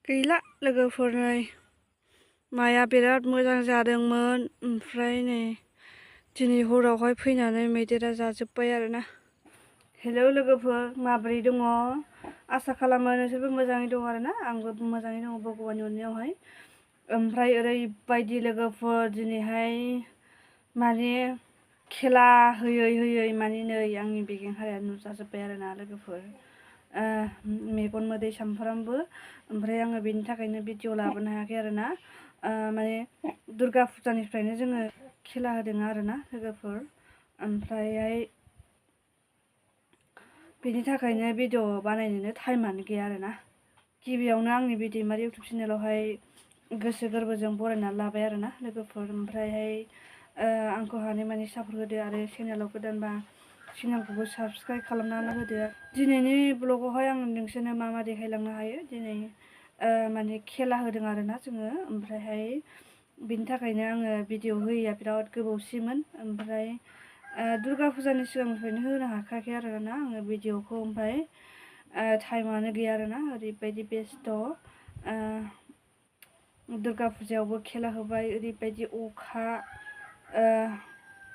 गैला लोगोफोर नै माइआ बिराद मोजां जादोंमोन ओमफ्राय नै दिनै हरावहाय फैनानै मैदेरा जाजोब्बाय आरोना। हेलौ लोगोफोर, माबोरै दङ? आसा खालामो नोंसोरबो मोजाङै दं आरोना। आंबो मोजाङै दङ भगबाननि अननायावहाय। ओमफ्राय ओरैबायदि लोगोफोर दिनैहाय माने खेला होयै माने नै आंनि बेगें हाराया नुजाजोब्बाय आरोना लोगोफोर। मेगन मोदै सामफ्रामबो। ओमफ्राय आङो बेनि थाखायनो भिडिअ लाबोनो हायाखै आरोना। माने दुर्गा फुजानिफ्रायनो जोङो खेला होदों आरोना लोगोफोर। ओमफ्रायहाय बेनि थाखायनो भिडिअ बानायनोनो टाइमानो गैया आरोना। गिबियावनो आंनि बे दैमारि इउटुब चेनेलावहाय गोसो गोरबोजों बरायनानै लाबाय आरोना लोगोफोर। ओमफ्रायहाय आंखौ हानायमानि सापर्ट होदो आरो चेनेलाव गोदानबा चेनेलखौबो साबस्क्राइब खालामनानै होदो। दिनैनि ब्लगावहाय आं नोंसोरनो मा देखायलांनो हायो। दिनै माने खेला होदों आरोना जोङो। ओमफ्रायहाय बिनि थाखायनो आङो भिडिअ होयैया बिराद गोबावसैमोन। ओमफ्राय दुर्गा फुजानि सिगांनिफ्रायनो होनो हाखायाखै आरोना आङो भिडिअखौ। ओमफ्राय टाइमानो गैया आरोना, ओरैबायदि बेस्थ'। दुर्गा फुजायावबो खेला होबाय, ओरैबायदि अखा,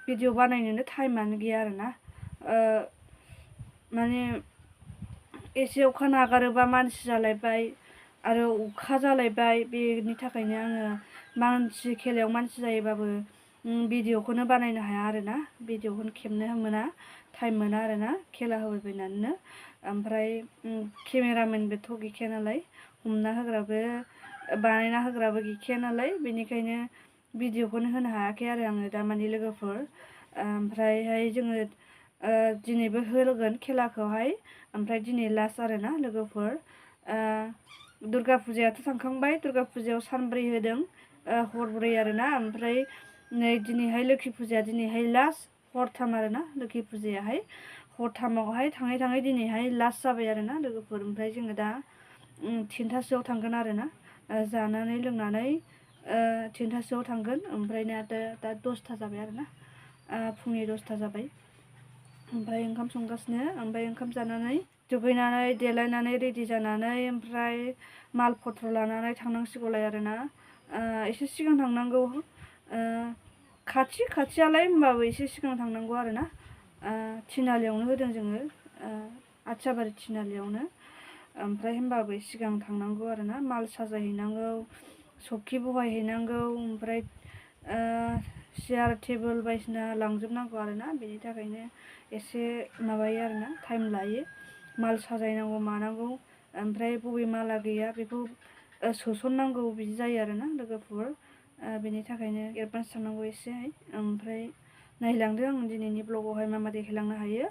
भिडिअ बानायनोनो टाइमानो गैया आरोना। माने एसे अखा नागारोबा मानसि जालायबाय आरो अखा जालायबाय। बेनि थाखायनो आङो खेलायाव मानसि जायोबाबो भिडिअखौनो बानायनो हाया आरोना। भिडिअखौनो खेबनो मोना, टाइम मोना आरोना खेला होबायबायनानैनो। ओमफ्राय केमेरामेनबोथ' गैखाया नालाय, हमना होग्राबो बानायना होग्राबो गैखाया नालाय, बेनिखायनो भिडिअखौनो होनो हायाखै आरो आङो दामानि लोगोफोर। ओमफ्रायहाय जोङो दिनैबो होगोन खेलाखौहाय। ओमफ्राय दिनै लास्ट आरोना लोगोफोर। दुर्गा फुजायाथ' थांखांबाय, दुर्गा फुजायाव सानब्रै होदों, हरब्रै आरोना। ओमफ्राय नै दिनैहाय लोखि फुजाया दिनैहाय लास्ट, हरथाम आरोना लोखि फुजायाहाय। हरथामावहाय थाङै दिनैहाय लास्ट जाबाय आरोना लोगोफोर। ओमफ्राय जोङो दा 3थासोआव थांगोन आरोना, जानानै लोंनानै 3थासोआव थांगोन। ओमफ्राय दा 10था जाबाय आरोना, फुंनि 10था जाबाय। ओमफ्राय ओंखाम संगासिनो। ओमफ्राय ओंखाम जानानै दुगैनानै देलायनानै रेडि जानानै ओमफ्राय माल पत्र लानानै थांनांसिगौलाय आरोना। एसे सिगां थांनांगौ, खाथियालाय होमबाबो एसे सिगां थांनांगौ आरोना। थिनालियावनो होदों जोङो, आथियाबारि थिनालियावनो। ओमफ्राय होमबाबो सिगां थांनांगौ आरोना। माल साजायहैनांगौ, सखि बहायहैनांगौ, ओमफ्राय सियार टेबोल बायदिसिना लांजोबनांगौ आरोना। बेनि थाखायनो एसे माबायो आरोना, टाइम लायो। माल साजायनांगौ मानांगौ, ओमफ्राय बबे माला गैया बेखौ सोसननांगौ, बिदि जायो आरोना लोगोफोर। बेनि थाखायनो एडभान्स थांनांगौ एसेहाय। ओमफ्राय नायलांदो आं दिनैनि ब्लगावहाय मा देखायलांनो हायो।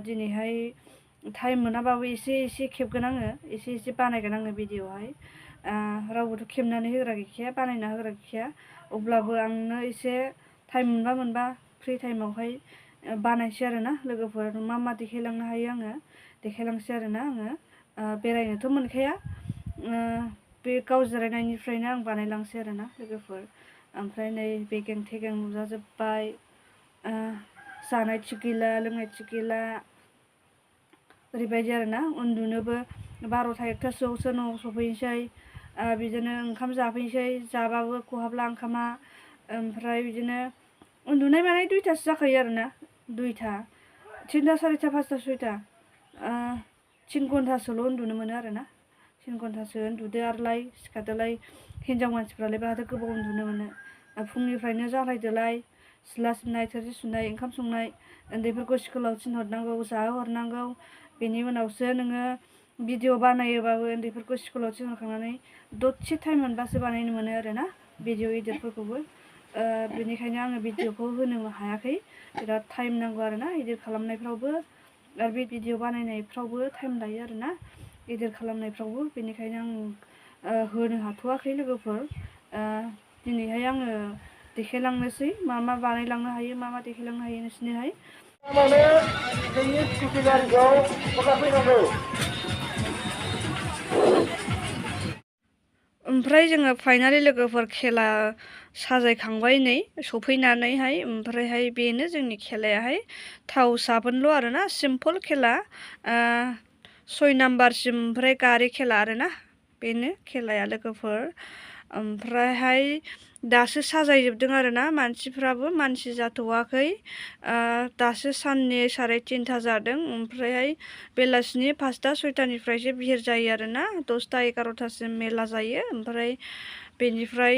दिनैहाय टाइम मोनाबाबो एसे खेबगोन आङो, एसे बानायगोन आङो भिडिअहाय। रावबोथ' खेबनानै होग्रा गैखाया, बानायना होग्रा गैखाया। अब्लाबो आंनो एसे टाइम मोनबा फ्रि टाइमावहाय बानायसै आरोना लोगोफोर। मा देखायलांनो हायो आङो देखायलांसै आरोना आङो। बेरायनोथ' मोनखाया, बे गाव जिरायनायनिफ्रायनो आं बानायलांसै आरोना लोगोफोर। ओमफ्राय नै बेगें थेगें नुजाजोब्बाय, जानाय थिग गैला, लोंनाय थिग गैला, ओरैबायदि आरोना। उन्दुनोबो 12था 1थासोआवसो न'आव सफैनोसै। बिदिनो ओंखाम जाफैनोसै, जाबाबो खहाबला ओंखामा। ओमफ्राय बिदिनो उन्दुनाय मानाय 2थासो जाखायो आरोना। 2था, 3था 4था 5था 6था, 3 घन्टासोल' उन्दुनो मोनो आरोना। 3 घन्टासो उन्दुदो आरोलाय सिखारदोलाय। हिनजाव मानसिफ्रालाय बहाथो गोबाव उन्दुनो मोनो। फुंनिफ्रायनो जागायदोलाय, सिथ्ला सिबनाय, थोरसि सुनाय, ओंखाम संनाय, उन्दैफोरखौ स्कुलाव थिनहरनांगौ, जाहोहरनांगौ। बेनि उनावसो नोङो भिडिअ बानायोबाबो उन्दैफोरखौ स्कुलाव थिनहरखांनानै दसे टाइम मोनबासो बानायनो मोनो आरोना भिडिअ इडिटफोरखौबो। बेनिखायनो आङो भिडिअखौ होनो हायाखै। बिराद टाइम नांगौ आरोना इडिट खालामनायफ्रावबो, आरो बे भिडिअ बानायनायफ्रावबो टाइम लायो आरोना, इडिट खालामनायफ्रावबो। बेनिखायनो आं होनो हाथ'वाखै लोगोफोर। दिनैहाय आङो देखायलांनोसै मा बानायलांनो हायो, मा देखायलांनो हायो नोंसिनिहाय। ओमफ्राय जोङो फाइनालि लोगोफोर खेला साजायखांबाय नै सफैनानैहाय। ओमफ्रायहाय बेनो जोंनि खेलायाहाय, थाव साबोनल' आरोना, सिम्पोल खेला। 6 नाम्बारसिम ओमफ्राय गारि खेला आरोना। बेनो खेलाया लोगोफोर। ओमफ्रायहाय दासो साजायजोबदों आरोना मानसिफ्राबो मानसि जाथ'वाखै। दासो साननि 3:30 जादों। ओमफ्रायहाय बेलासिनि 5टा 6टानिफ्रायसो बिहिर जायो आरोना 10टा 11टासिम मेला जायो। ओमफ्राय बेनिफ्राय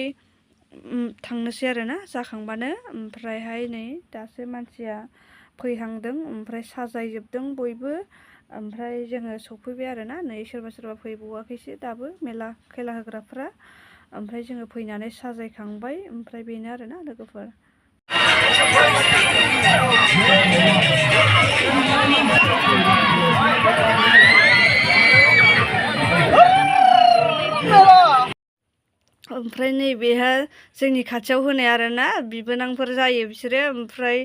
थांनोसै आरोना जाखांबानो। ओमफ्रायहाय नै दासो मानसिया फैहांदों। ओमफ्राय साजायजोबदों बयबो। ओमफ्राय जोङो सफैबाय आरोना नै सोरबा सोरबा फैबावाखैसो दाबो मेला खेला होग्राफ्रा। ओमफ्राय जोङो फैनानै साजायखांबाय। ओमफ्राय बेनो आरोना लोगोफोर। ओमफ्राय नैबेहा जोंनि खाथियाव होनाय आरोना बिबोनांफोर जायो बिसोरो। ओमफ्राय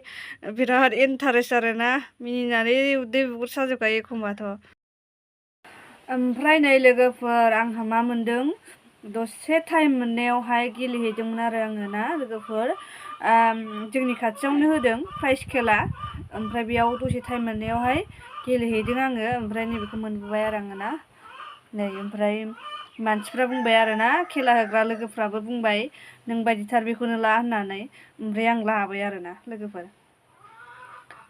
बिराद इन्टारेस्ट आरोना मिनिनानै उदै बुगुर साजोबखायो एखमबाथ'। ओमफ्राय नै लोगोफोर आंहा मा मोनदों दसे टाइम मोननायावहाय गेलेहैदोंमोन आरो आङो ना लोगोफोर। जोंनि खाथियावनो होदों प्राइज खेला। ओमफ्राय बेयाव दसे टाइम मोननायावहाय गेलेहैदों आङो। ओमफ्राय नैबेखौ मोनबोबाय आरो आङो ना नै। ओमफ्राय मानसिफ्रा बुंबाय आरोना खेला होग्रा लोगोफ्राबो बुंबाय नों बायदिथार बेखौनो ला होननानै। ओमफ्राय आं लाबाय आरोना लोगोफोर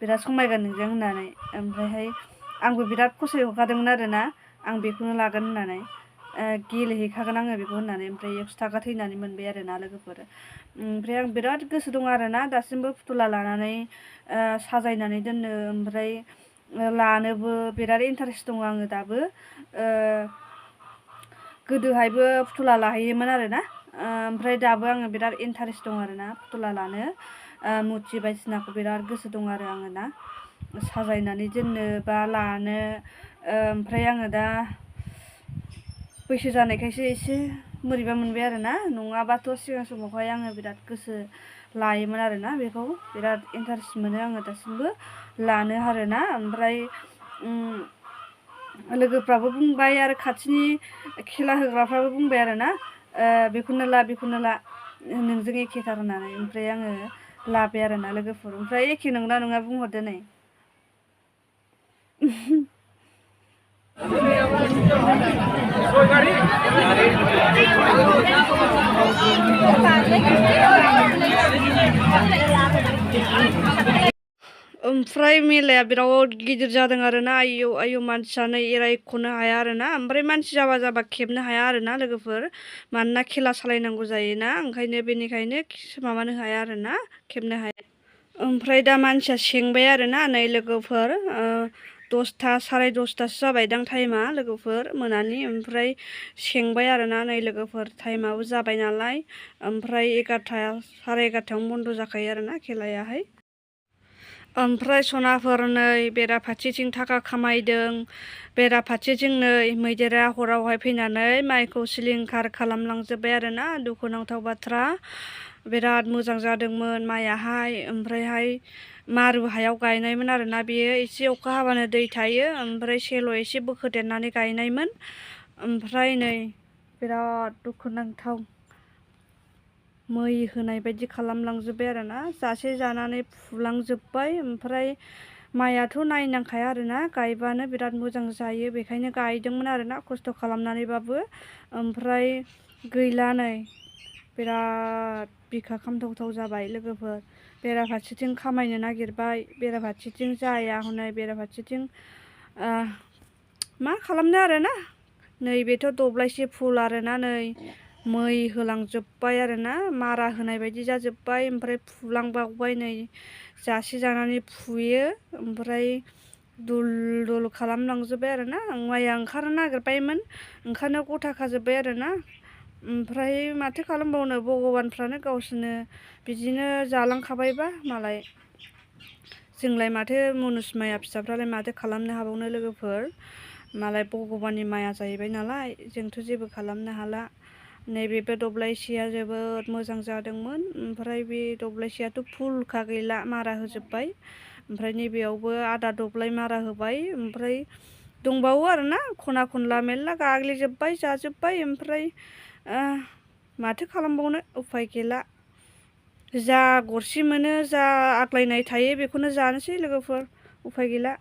बिराद समायगोन नोंजों होननानै। ओमफ्रायहाय आंबो बिराद फसायहरखादोंमोन आरोना आं बेखौनो लागोन होननानै। गेलेहैखागोन आङो बेखौ होननानै। ओमफ्राय 100 थाखा थैनानै मोनबाय आरोना लोगोफोर। ओमफ्राय आं बिराद गोसो दं आरोना दासिमबो फुथुला लानानै साजायनानै दोननो। ओमफ्राय लानोबो बिराद इन्टारेस्ट दङ आङो दाबो। गोदोहायबो फुथुला लाहैयोमोन आरोना। ओमफ्राय दाबो आङो बिराद इन्टारेस्ट दं आरोना फुथुला लानो। मुर्थि बायदिसिनाखौ बिराद गोसो दं आरो आङो ना साजायनानै दोननो बा लानो। ओमफ्राय आङो दा बैसो जानायखायसो एसे बोरैबा मोनबाय आरोना। नङाबाथ' सिगां समावहाय आङो बिराद गोसो लायोमोन आरोना बेखौ बिराद इन्टारेस्ट मोनो आङो दासिमबो लानो आरोना। ओमफ्राय लोगोफ्राबो बुंबाय आरो खाथिनि खेला होग्राफ्राबो बुंबाय आरोना बेखौनो ला बेखौनो ला नोंजों एखेथार होननानै। ओमफ्राय आङो लाबाय आरोना लोगोफोर। ओमफ्राय एखे नंगौना नङा बुंहरदो नै। ओमफ्राय मेलाया बिराद गिदिर जादों आरोना आयौ आयौ मानसियानो एरायख'नो हाया आरोना। ओमफ्राय मानसि जाबा खेबनो हाया आरोना लोगोफोर। मानोना खेला सालायनांगौ जायोना ओंखायनो बेनिखायनो माबानो हाया आरोना खेबनो हाया। ओमफ्राय दा मानसिया सेंबाय आरोना नै लोगोफोर। 10टा 10:30टासो जाबायदां टाइमा लोगोफोर मोनानि। ओमफ्राय सेंबाय आरोना नै लोगोफोर टाइमाबो जाबाय नालाय। ओमफ्राय 11टा 11:30आवनो बन्द' जाखायो आरोना खेलायाहाय। ओमफ्राय सनाफोर नै बेराफारसेथिं थाखा खामायदों। बेराफारसेथिं नै मैदेरा हरावहाय फैनानै माइखौ सिलिंखार खालामलांजोब्बाय आरोना दुखुनांथाव बाथ्रा। बिराद मोजां जादोंमोन माइयाहाय। ओमफ्रायहाय मारु हायाव गायनायमोन आरोना बेयो एसे अखा हाबानो दै थायो। ओमफ्राय सेल' एसे बोखोदेरनानै गायनायमोन। ओमफ्राय नै बिराद दुखुनांथाव मै होनाय बायदि खालामलांजोब्बाय आरोना जासे जानानै फुलांजोब्बाय। ओमफ्राय माइयाथ' नायनांखाया आरोना गायबानो बिराद मोजां जायो बेखायनो गायदोंमोन आरोना खस्थ' खालामनानैबाबो। ओमफ्राय गैला नै बिराद बिखा खामथावथाव जाबाय लोगोफोर। बेराफारसेथिं खामायनो नागिरबाय बेराफारसेथिं जाया हनै बेराफारसेथिं मा खालामनो आरोना। नैबेथ' दब्लायसे फुल आरोना नै मै होलांजोब्बाय आरोना मारा होनाय बायदि जाजोब्बाय। ओमफ्राय फुलांबावबाय नै जासे जानानै फुयो। ओमफ्राय दुल दुल खालामलांजोब्बाय आरोना माइया ओंखारनो नागिरबायमोन ओंखारनो गथा खाजोब्बाय आरोना। ओमफ्राय माथो खालामबावनो भगबानफ्रानो गावसोरनो बिदिनो जालांखाबायबा मालाय। जोंलाय माथो मुनुस माया फिसाफ्रालाय माथो खालामनो हाबावनो लोगोफोर। मालाय भगबाननि माया जाहैबाय नालाय जोंथ' जेबो खालामनो हाला। नैबेबो दब्लायसेया जोबोद मोजां जादोंमोन। ओमफ्राय बे दब्लायसेयाथ' फुलखा गैला मारा होजोब्बाय। ओमफ्राय नैबेयावबो आदा दब्लाय मारा होबाय। ओमफ्राय दंबावो आरोना खना खनला मेरला गाग्लिजोब्बाय जाजोब्बाय। ओमफ्राय माथो खालामबावनो उफाय गैला। जा गरसे मोनो जा आग्लायनाय थायो बेखौनो जानोसै लोगोफोर उफाय गैला।